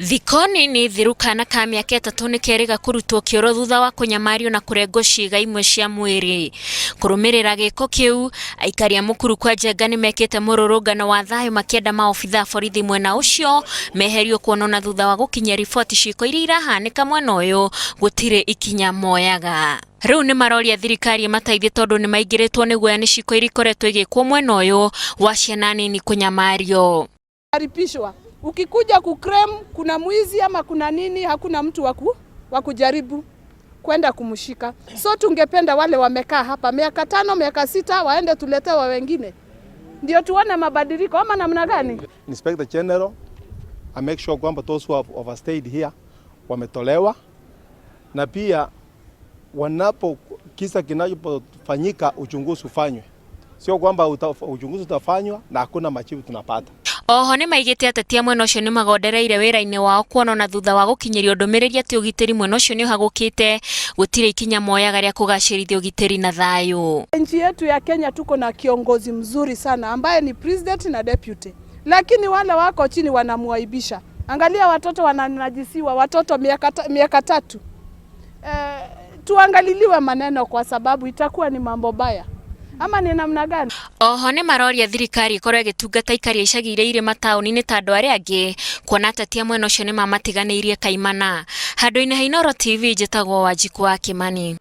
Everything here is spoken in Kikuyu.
Thikũ nini thiru kana ka mĩaka 3 nĩ kerĩga kũrutwo kĩoro thutha wa kũnyamario na kũrengwo ciĩga imwe cia mwĩrĩ. Kũrũmĩrĩra gĩko kĩu, aikari a Mũkuru kwa Njenga nĩ mekĩte mũrũrũngano wa thayũ makĩenda maobithaa borithi mwena ũcio meherio kuonwo na thutha wa gũkinyia riboti ciĩko iria irahanĩka mwena ũyũ gũtirĩ ikinya moyaga. Rĩu nĩ maroria thirikari ĩmateithie tondũ nĩ maingĩrĩtwo nĩ guoya nĩ ciĩko iria ikoretwo igĩkwo mwena ũyũ wa ciana nini kũnyamario. Aripishwa. Ukikuja kuclaim kuna mwizi ama kuna nini, hakuna mtu wa kujaribu kwenda kumshika. So tungependa wale wamekaa hapa miaka 5, miaka 6 waende tuletewe wengine ndio tuone mabadiliko ama namna gani? Inspector General I make sure kwamba those who have overstayed here wametolewa, na pia wanapo kisa kinachofanyika uchunguzi ufanywe, sio kwamba uchunguzi utafanywa na hakuna majibu tunapata. Oho nĩ maigĩte ateti a mwena ũcio nĩ magondereire wĩra-inĩ wao kuona ona thutha wa gũkinyĩrio ndũmĩrĩri atĩ ũgitĩri mwena ũcio nĩ ũhagũkĩte gũtirĩ ikinya moyaga rĩa kũgacĩrithia ũgitĩri na thayũ. Nchi yetu ya Kenya tuko na kiongozi mzuri sana ambaye ni president na deputy, lakini wale wako chini wanamuaibisha. Angalia watoto wananajisiwa, watoto miaka 3. Tuangaliliwe maneno kwa sababu itakuwa ni mambo baya. Ama ni namna gani? Oho nĩ maroria thirikari ĩkorwo ĩgĩtungata aikari a icagi iria irĩ mataũni-inĩ ta andũ arĩa angĩ kuona ateti a mwena ũcio nĩ mamatiganĩirie kaimana. Handũ-inĩ ha Inooro TV njĩtagwo Wanjikũ wa Kĩmani.